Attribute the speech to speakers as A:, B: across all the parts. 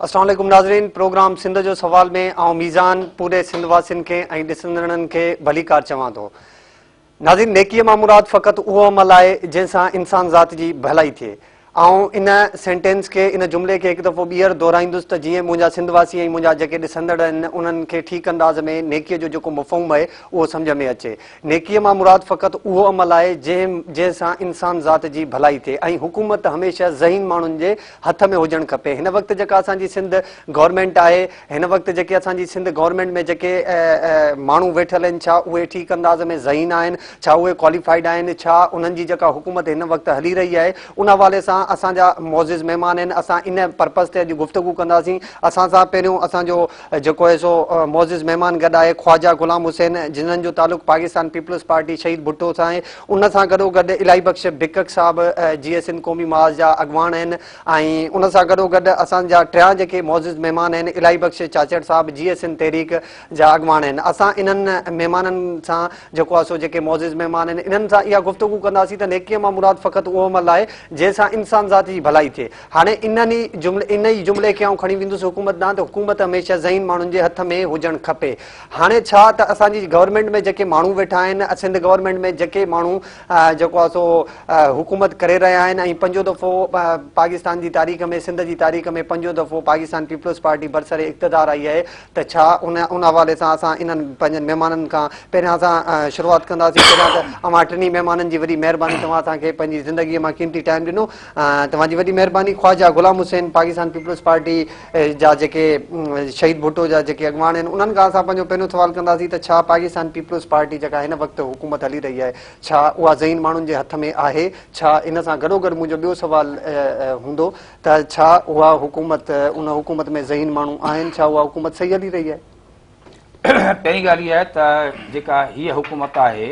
A: السلام عليڪم ناظرين پروگرام سنڌ جو سوال ۾ آئون ميزان پوري سنڌ واسين کي ۽ ڏسندڙن کي ڀليڪار چوان ٿو. ناظرين نيڪيء مان مراد فقط اهو عمل آهي جنهن سان انسان ذات جي ڀلائي ٿئي. آئون ان سينٽينس کي ان جملي کي هڪ دفعو ٻيهر دهرائيندس ته جيئن منهنجا سنڌ واسي ۽ منهنجا جيڪي ڏسندڙ آهن انهن کي ٺيڪ انداز ۾ نيڪيء جو جيڪو مفهوم آهي اهو سمجهه ۾ اچي. نيڪيء مان مراد فقط اهو عمل آهي جنهن جنهن سان انسان ذات جي ڀلائي ٿئي ۽ حڪومت هميشه ذهين ماڻهن جي هٿ ۾ هجڻ کپي. هن وقت جيڪا اسان جي سنڌ گورنمينٽ آهي هن وقت جيڪي اسان جي سنڌ گورنمينٽ ۾ جيڪي ماڻهو ويٺل آهن ڇا اهي ٺيڪ انداز ۾ ذهين آهن ڇا اهي ڪواليفائيڊ آهن ڇا انهن جي جيڪا حڪومت هن وقت هلي رهي آهي ان حوالي سان اسان جا معزز مهمان آهن اسان ان پرپز تي اڄ گفتگو ڪنداسين اسان سان پهريون اسان جو جيڪو آهي سو معزز مهمان گڏ آهي خواجه غلام حسين جنھن جو تعلق پاڪستان پيپلز پارٽي شهيد ڀٽو سان آهي ان سان گڏو گڏ الاهي بخش بڪڪ صاحب جيئي سنڌ قومي محاذ جا اڳواڻ آهن ۽ ان سان گڏو گڏ اسان جا ٽيان جيڪي معزز مهمان آهن الاهي بخش چاچڙ صاحب جيئي سنڌ تحريڪ جا اڳواڻ آهن اسان انهن مهمانن سان جيڪو آهي سو جيڪي معزز مهمان آهن انهن سان اها گفتگو ڪنداسين ته نيڪيء مان مراد فقط اهو عمل آهي جنهن سان انسان ذات جي ڀلائي ٿئي هاڻي انهن ئي جملي ان ئي جملي کي آئون کڻي ويندس حڪومت ڏانهن ته حڪومت هميشه ذهين ماڻهن جي هٿ ۾ هجڻ کپي. هاڻي ڇا ته اسان جي گورنمينٽ ۾ جيڪي ماڻهو ويٺا آهن سنڌ گورنمينٽ ۾ جيڪي ماڻهو جيڪو آهي سو حڪومت ڪري رهيا آهن ۽ پنجون دفعو پاڪستان جي تاريخ ۾ سنڌ جي تاريخ ۾ پنجون دفعو پاڪستان پيپلز پارٽي برسر اقتدار آئي آهي ته ڇا ان ان حوالي سان اسان انهن پنهنجن مهمانن کان پهريان اسان شروعات ڪنداسين پهريان ته اوهان ٽنهي مهمانن جي وڏي مهرباني توهان اسان کي پنهنجي زندگي مان قيمتي ٽائيم ڏنو توهان جي وڏي مهرباني خواجه غلام حسين پاڪستان پيپلز پارٽي جا جيڪي شهيد ڀٽو جا جيڪي اڳواڻ آهن انهن کان اسان پنهنجو پهريون سوال ڪنداسين ته ڇا پاڪستان پيپلز پارٽي جيڪا هن وقت حڪومت هلي رهي آهي ڇا اها ذهين ماڻهن جي هٿ ۾ آهي ڇا ان سان گڏوگڏ منهنجو ٻيو سوال هوندو ته ڇا اها حڪومت ان حڪومت ۾ ذهين ماڻهو آهن ڇا اها حڪومت صحيح هلي رهي آهي؟
B: پهرين ڳالهه اها آهي ته جيڪا هيء حڪومت آهي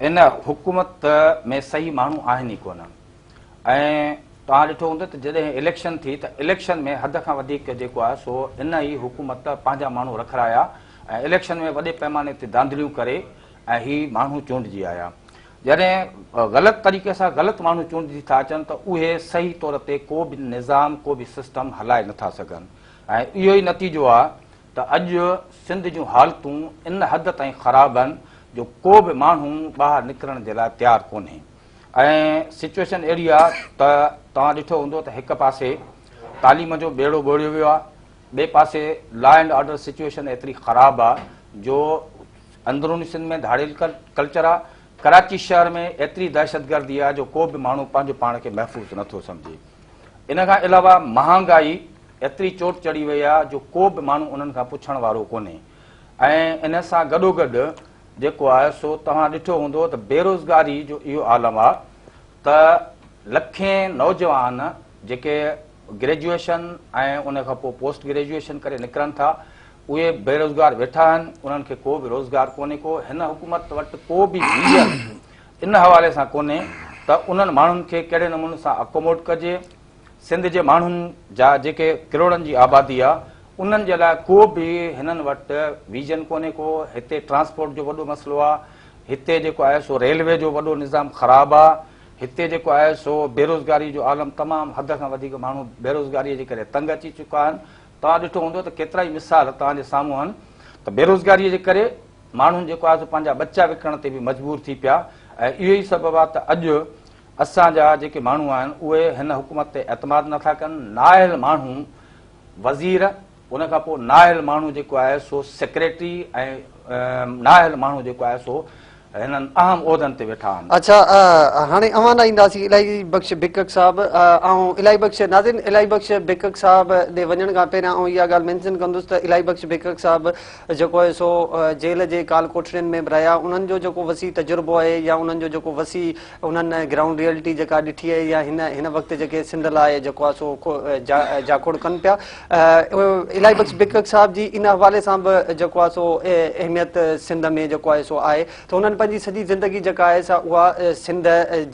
B: ان حڪومت ۾ صحيح ماڻهو آهن ئي ڪونه ۽ توهان ڏٺو هوندو ته جڏهن اليڪشن ٿي ته اليڪشن ۾ حد کان وڌيڪ جيڪو آهي سو ان ئي حڪومت پنهنجا ماڻهو رکرايا ۽ اليڪشن ۾ وڏي پئماني تي ڌانڌليون ڪري ۽ هي ماڻهو چونڊجي آيا. جڏهن غلط طريقي سان غلط ماڻهو چونڊجي ٿا اچن ته اهي صحيح طور تي ڪو به نظام ڪو به سسٽم هلائي نٿا سگهن ۽ اهو ئي نتيجو آهي ته اڄ سنڌ جون حالتون ان حد تائين خراب آهن جو ڪو به ماڻهو ٻاهر نڪرڻ جي لاء تيار ڪونهي ۽ سچويشن اهڙي آهي ته توهان ڏٺو هوندو ته هڪ پاسي تعليم جو ٻيڙو ٻوڙيو ويو آهي ٻئي پاسي لا اينڊ آرڊر سچويشن ايتري خراب آهي جو اندروني سنڌ ۾ ڌاڙيل ڪلچر آ، ڪراچي شهر ۾ ايتري دهشتگردي آ جو ڪو به ماڻهو پنهنجو پاڻ کي محفوظ نه ٿو سمجهي. ان کان علاوه مهانگائي ايتري چوٽ چڙهي وئي آ جو ڪو به ماڻهو انهن کان پڇڻ وارو ڪونهي ۽ ان سان گڏوگڏ جيڪو آهي سو توهان ڏٺو هوندو ته بيروزگاري جو اهو عالم آ ته لکين نوجوان جيڪي گريجوئيشن ۽ ان کان پوء پوسٽ گريجوئيشن ڪري نڪرن ٿا اهي بيروزگار ويٺا آهن، انهن کي ڪو به روزگار ڪونهي ڪو، هن حڪومت وٽ ڪو به ويزن ان حوالي سان ڪونهي ته انهن ماڻهن کي ڪهڙي نموني سان اڪوموڊ ڪجي، سنڌ جي ماڻهن جا جيڪي ڪروڙن جي آبادي آ انهن جي لاء ڪو به هنن وٽ ويزن ڪونهي ڪو، هتي ٽرانسپورٽ جو وڏو مسئلو آ، هتي جيڪو آهي سو ريلوي جو وڏو نظام خراب آ، هتي جيڪو آهي سو بيروزگاري جو عالم تمام حد کان وڌيڪ ماڻهو بيروزگاري جي ڪري تنگ اچي چڪا آهن، توهان ڏٺو هوندو ته ڪيترائي مثال توهان جي سامهون آهن ته بيروزگاريء جي ڪري ماڻهن جيڪو آهي سو پنهنجا ٻچا وڪڻڻ تي به مجبور ٿي پيا ۽ اهو ئي سبب آهي ته اڄ اسان جا جيڪي ماڻهو آهن اهي هن حڪومت تي اعتماد نٿا ڪن نااهل ماڻهو وزير ان کان پوء نااهل ماڻهو جيڪو آهي سو سيڪريٽري ۽ نااهل ماڻهو جيڪو آهي سو هنن اهم عهدن تي ويٺا آهن.
A: اڇا هاڻي اوهان ڏانهن اينداسين الاهي بخش بڪڪ صاحب آئون الاهي بخش ناظرين الاهي بخش بڪڪ صاحب ڏي وڃڻ کان پهريان آئون اها ڳالهه مينشن ڪندس ته الاهي بخش بڪڪ صاحب جيڪو آهي سو جيل جي ڪال ڪوٺڙين ۾ به رهيا انهن جو جيڪو وسيع تجربو آهي يا انهن جو جيڪو وسيع انهن گرائونڊ ريئلٽي جيڪا ڏٺي آهي يا هن هن وقت جيڪي سنڌ لاء جيڪو آهي سو جاکوڙ ڪن پيا الاهي بخش بڪڪ صاحب جي ان حوالي سان به جيڪو آهي سو اهميت سنڌ ۾ جيڪو آهي سو آهي ته انهن پنهنجي سڄي زندگي جيڪا آهي سا اها سنڌ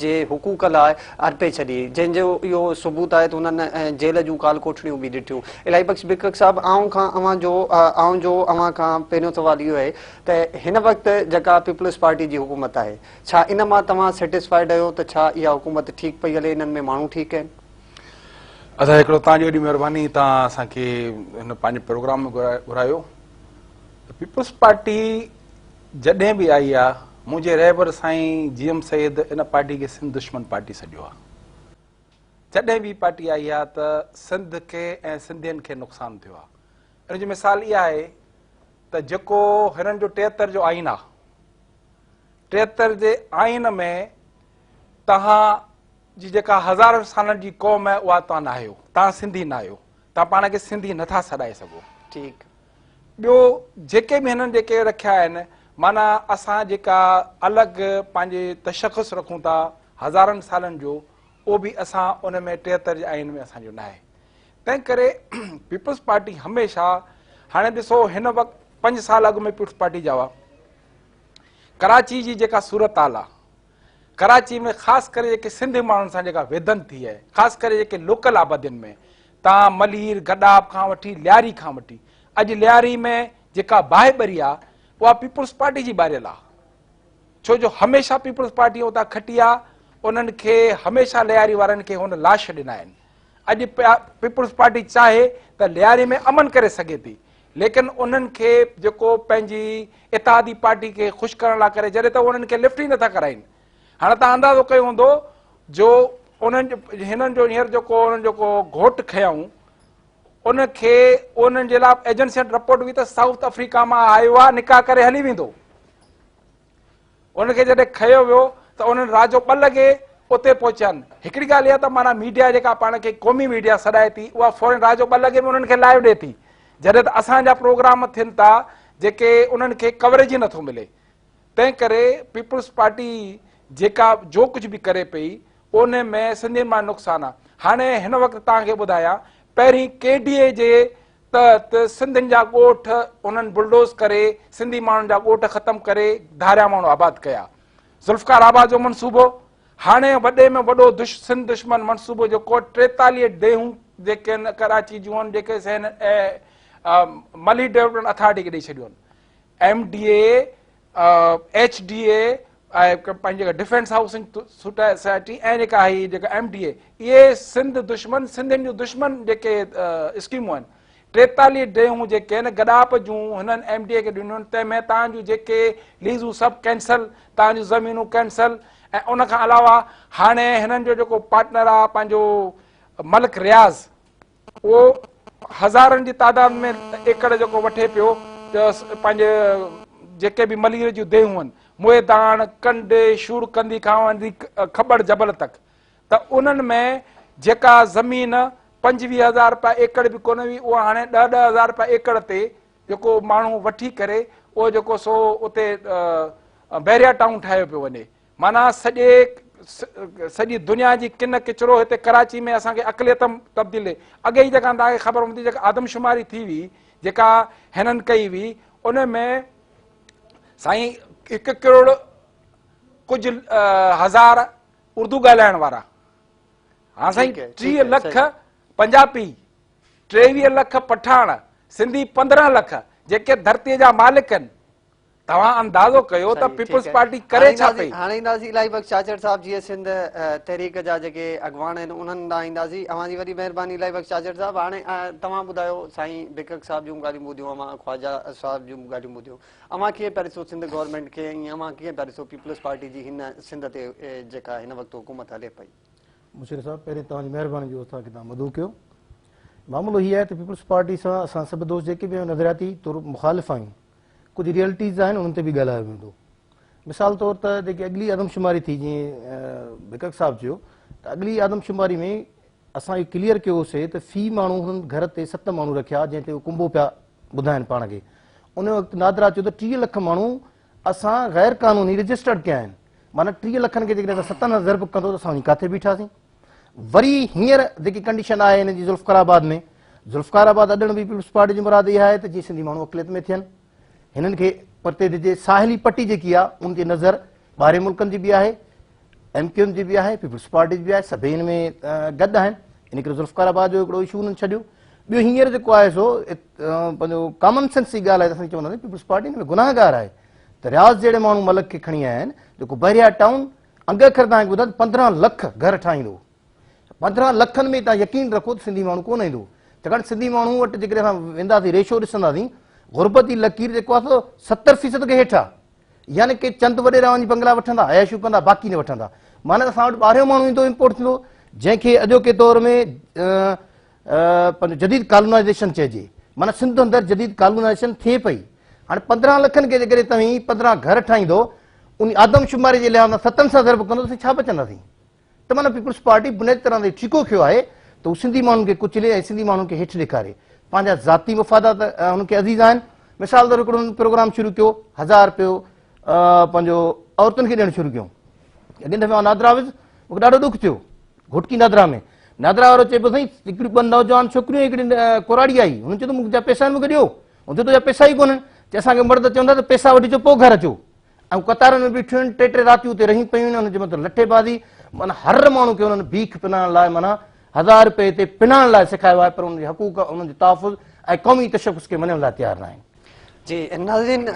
A: جي حقوق لاء ارپي ڇڏي جنهن جو اهو ثبوت آهي ته انهن جيل جون ڪال ڪوٺڙيون به ڏٺيون. الاهي بخش بڪڪ صاحب آئون کان اوهان جو آئون جو اوهان کان پهريون سوال اهو آهي ته هن وقت جيڪا پيپلز پارٽي جي حڪومت آهي ڇا ان مان توهان سيٽسفائيڊ آهيو ته ڇا اها حڪومت ٺيڪ پئي هلي انهن ۾ ماڻهو ٺيڪ آهن؟
C: ادا هڪڙو توهان جي وڏي مهرباني توهان اسان کي هن پنهنجي پروگرام ۾ گهرايو. پيپلز پارٽي جڏهن به آئي آ منهنجي رهبر سائين جي ايم سيد ان پارٽي کي سنڌ دشمن پارٽي سڏيو آ. جڏهن به پارٽي آئي آ ته سنڌ کي ۽ سنڌين کي نقصان ٿيو آ. ان جو مثال اها آهي ته جيڪو هنن جو 73 جو آئين آ، 73 جي آئين ۾ توهان جي جيڪا هزارن سالن جي قوم آهي اها توهان ناهيو، توهان سنڌي ناهيو، توهان پاڻ کي سنڌي نٿا سڏائي سگهو.
A: ٺيڪ.
C: ٻيو جيڪي به هنن جيڪي رکيا آهن معنيٰ اسان جيڪا الڳ پنهنجي تشخص رکون ٿا هزارن سالن جو اهو به اسان ان ۾ 73 جي آئين ۾ اسان جو ناهي. تنهن ڪري پيپلز پارٽي هميشه هاڻي ڏسو هن وقت 5 سال اڳ ۾ پيپلز پارٽي جا هئا ڪراچي جي جيڪا صورتحال آهي ڪراچي ۾ خاص ڪري جيڪي سنڌي ماڻهن سان جيڪا ويڌن ٿي آهي خاص ڪري جيڪي لوڪل آبادين ۾ تان ملير گڏاپ کان وٺي لياري کان وٺي اڄ لياري ۾ جيڪا باهه ٻري آهي اها پيپلز پارٽي جي ٻاريل آهي ڇو جو هميشه پيپلز پارٽي اتان کٽي آهي انهن کي هميشه لياري وارن کي هن لاش ڏنا آهن اڄ پيپلز پارٽي چاهي ته لياري ۾ امن ڪري سگهي ٿي ليڪن انهن کي جيڪو پنهنجي اتحادي پارٽي کي خوش ڪرڻ لاء ڪري جڏهن ته انهن کي لفٽ ئي نٿا ڪرائين. هاڻي توهان اندازو ڪيو هوندو جو انهن هنن جو هينئر جيڪو انهن جيڪو گهوٽ کنيائون ان کي انهن جي لاء ايجنسين رپورٽ هئي ته سائوٿ آفريڪا مان آيو آهي نڪاح ڪري هلي ويندو. ان کي جڏهن کنيو ويو ته انهن رات جو 2 لڳي اتي پهچيا آهن. هڪڙي ڳالهه اها ته معنيٰ ميڊيا جيڪا پاڻ کي قومي ميڊيا سڏائي ٿي اها فورن رات جو 2 لڳي به انهن کي لائيو ڏي ٿي جڏهن ته اسان جا پروگرام ٿين ٿا جيڪي انهن کي ڪوريج ئي نٿو ملي. تنهن ڪري پيپلز پارٽي جيڪا جو ڪجهه به ڪري پئي ان ۾ سنڌين مان نقصان آهي. هاڻي هن وقت توهان کي ٻڌايان پهرين ڪي ڊي اي جي تحت سنڌين جا ڳوٺ انهن بلڊوز ڪري سنڌي ماڻهن جا ڳوٺ ختم ڪري ڌاريا ماڻهو آباد ڪيا. ذوالفقار آباد جو منصوبو هاڻي وڏي ۾ وڏو سنڌ دشمن منصوبو جيڪو 43 ديهون جيڪي آهن ڪراچي جون آهن جيڪي ملير ڊولپمينٽ اٿارٽي کي ڏئي ڇڏيون آهن. M D A, H D A ۽ پنهنجي جيڪا ڊفينس هائوسنگ سوسائٽي ۽ جيڪا آهي جيڪا ايم ڊي اي اهي سنڌ دشمن سنڌين جون دشمن جيڪي اسڪيمون آهن 43 ڊيهون جيڪي آهن گڏاپ جون هنن ايم ڊي اي کي ڏنيون آهن تنهن ۾ تان جون جيڪي ليزون سڀ ڪينسل تان جون زمينون ڪينسل ۽ ان کان علاوه هاڻي هنن جو جيڪو پارٽنر آهي پنهنجو ملڪ رياض اهو هزارن جي تعداد ۾ ايڪڙ جيڪو وٺي پيو ته پنهنجي جيڪي به ملير جون ديهون آهن موئيداڻ، ڪنڊ، شور ڪندي کان وٺي کٻڙ جبل تڪ ته انهن ۾ جيڪا زمين 25 هزار رپيا ايڪڙ به ڪونه هئي اها هاڻي 10 10 هزار رپيا ايڪڙ تي جيڪو ماڻهو وٺي ڪري اهو جيڪو سو اتي بحريا ٽائون ٺاهيو پيو وڃي. معنيٰ سڄي سڄي دنيا جي ڪن ڪچرو هتي ڪراچي ۾ اسان کي اقليت تبديل اڳي ئي جيڪا توهان کي خبر هوندي جيڪا آدمشماري ٿي هئي جيڪا هنن ڪئي هئي ان ۾ سائين 1 ڪروڙ ڪجهه هزار اردو ڳالهائڻ وارا ها سائين 30 لک پنجابي 23 لک پٺاڻ سنڌي 15 لک جيڪي ڌرتي جا مالڪ آهن توهان اندازو ڪيو ته پيپلز پارٽي ڪري ڇا پئي.
A: هاڻي اينداسين الاهي بخش چاچڙ صاحب جيئي سنڌ تحريڪ جا جيڪي اڳواڻ آهن انهن ڏانهن اينداسين. اوهان جي وڏي مهرباني الاهي بخش چاچڙ صاحب. هاڻي توهان ٻڌايو سائين بڪڪ صاحب جون ڳالهيون ٻڌيون اوهان خواجه صاحب جون ڳالهيون ٻڌيون اوهان ڪيئن پيا ڏسو سنڌ گورنمينٽ کي ۽ اوهان ڪيئن پيا ڏسو پيپلز پارٽي جي هن سنڌ تي جيڪا هن وقت حڪومت هلي پئي.
D: مشير صاحب پهرين توهان جي مهرباني جو اسان کي توهان مدعو ڪيو. معاملو هي آهي ته پيپلز پارٽي سان اسان سڀ دوست جيڪي به آهيون نظرياتي طور مخالف آهيون. ڪجهه ريئلٽيز آهن انهن تي به ڳالهايو ويندو. مثال طور ته جيڪي اڳلي آدمشماري ٿي جيئن بڪڪ صاحب چيو ته اڳلي آدمشماري ۾ اسان اهو ڪليئر ڪيو هوسي ته في ماڻهو هنن گهر تي 7 ماڻهو رکيا جنهن تي اهو ڪنبو پيا ٻڌائن پاڻ کي. ان وقت نادرا چيو ته 30 لک ماڻهو اسان غير قانوني رجسٽرڊ ڪيا آهن معنيٰ 30 لکن کي جيڪڏهن اسان ستن سان ضرب ڪندو ته اسان وڃي ڪاٿي بيٺاسين. وري هينئر جيڪي ڪنڊيشن آهي هن جي ذوالفقار آباد ۾ ذوالفقار آباد اڏڻ به پيپلز پارٽي جي مراد اها آهي ته جيئن سنڌي ماڻهو اقليت ۾ ٿين هنن کي پرتي ڏجي. ساحلي پٽي جيڪي آهي ان تي نظر ٻاهرين ملڪن جي به آهي، ايم ڪيو ايم جي به آهي، پيپلز پارٽي جي به آهي، سڀئي هن ۾ گڏ آهن. ان ڪري ذوالفقار آباد جو هڪڙو اشو هنن ڇڏيو. ٻيو هينئر جيڪو آهي سو پنهنجو ڪامن سينس جي ڳالهه آهي ته اسان چونداسين پيپلز پارٽي هن ۾ گناهگار آهي ته رياض جهڙي ماڻهو ملڪ کي کڻي آيا آهن جيڪو بحريا ٽائون انگ اکر توهان کي ٻڌايان ته 15 لک گهر ٺاهيندو. 15 لکن ۾ توهان يقين رکو ته سنڌي ماڻهو ڪونه ايندو. ڇاڪاڻ سنڌي ماڻهو وٽ جيڪڏهن اسان وينداسين ريشو ڏسنداسين غربت جي لڪير جيڪو آهي سو 70% کان هيٺ آهي. يعني ڪي چند وڏيرا وڃي بنگلا وٺندا، عياشيون ڪندا، باقي نه وٺندا. معنيٰ ته اسان وٽ ٻاهريون ماڻهو ايندو امپورٽ ٿيندو جنهن کي اڄوڪي دور ۾ پنهنجو جديد ڪالونائيزيشن چئجي. معنيٰ سنڌ اندر جديد ڪالونائيزيشن ٿئي پئي. هاڻي 15 لکن کي جيڪڏهن توهين 15 گهر ٺاهيندو ان آدمشماري جي لحاظ سان ستن سان ضرب ڪندو ته اسين ڇا بچنداسين؟ ته معنيٰ پيپلز پارٽي بنيادي طرح تي ٺيڪو کنيو آهي ته هو سنڌي ماڻهن کي ڪچلي ۽ سنڌي ماڻهن کي هيٺ ڏيکاري. پنهنجا ذاتي مفادات هنن کي عزيز آهن. مثال طور هڪڙو هنن پروگرام شروع ڪيو 1000 رپيو پنهنجو عورتن کي ڏيڻ شروع ڪيو. اڳئين دفعي آئون نادرا ويس، مون کي ڏاڍو ڏک ٿيو. گهوٽڪي نادرا ۾ نادرا وارو چئي پيو سائين هڪڙي ٻه نوجوان ڇوڪريون هڪڙي ڪراڙي آئي. هن چيو ته مون جا پئسا آهن مون کي ڏيو. هن چيو تنهنجا پئسا ئي ڪونهن. چي اسان کي مرد چون ٿا ته پئسا وٺي اچو پوء گهر اچو. ۽ قطارن ۾ بيٺيون آهن، ٽي ٽي راتيون اتي رهي پيون آهن، انهن جي مٿان لٺي بازي، معنيٰ هر ماڻهو کي انهن ڀيک پنائڻ لاء معنيٰ 1000 رپئي تي پنائڻ لاء سيکاريو آهي، پر انهن جي حقوق، انهن جي تحفظ ۽ قومي تشخص کي مڃڻ لاء تيار ناهن.
A: جي ناظرين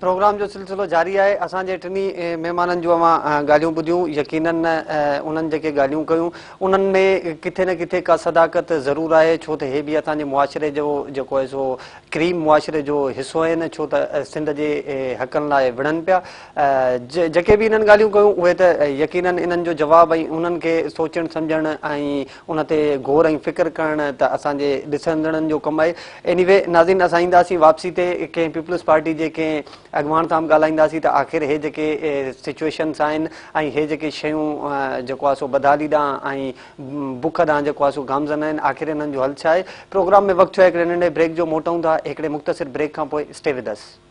A: پروگرام جو سلسلو جاري آهي، اسان جي ٽنهي مهمانن جون اوهان ڳالهيون ٻڌيون، يقينن انهن جيڪي ڳالهيون ڪيون انهن ۾ ڪٿي نه ڪٿي ڪا صداقت ضرور آهي، ڇو ته هي به اسان جي معاشري جو جيڪو آهي سو ڪريم معاشري جو حصو آهن، ڇو ته سنڌ جي حقن لاء وڙهن پيا. جيڪي به انهن ڳالهيون ڪيون اهي ته يقينن انهن جو جواب ۽ انهن کي سوچڻ سمجهڻ ۽ ان تي غور ۽ فڪر ڪرڻ ته اسان جي ڏسندڙن جو ڪم آهي. ايني وي ناظرين اسان اينداسين واپسي تي ڪنهن پيپلز پارٽي جي ڪنهن اڳواڻ سان به ڳالهائينداسين ته آخر هي جيڪي سچويشنس آهن ۽ هي جيڪي شيون جيڪو آهي سو بدحالي ڏانهن ۽ بک ڏانهن جيڪو آهي سو گامزن آهن، آخر انهن جو حل ڇا آهي؟ پروگرام ۾ وقت ٿيو آهي هڪڙي ننڍي بريڪ جو، موٽون ٿا هڪڙي مختصر بريڪ کان پوء، اسٽي ود اس.